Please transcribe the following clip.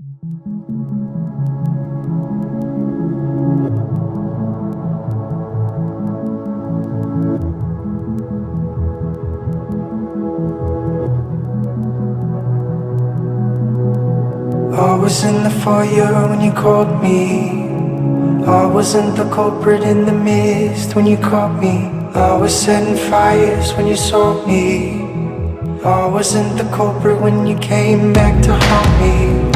I was in the fire when you called me. I wasn't the culprit in the mist when you caught me. I was setting fires when you saw me. I wasn't the culprit when you came back to haunt me.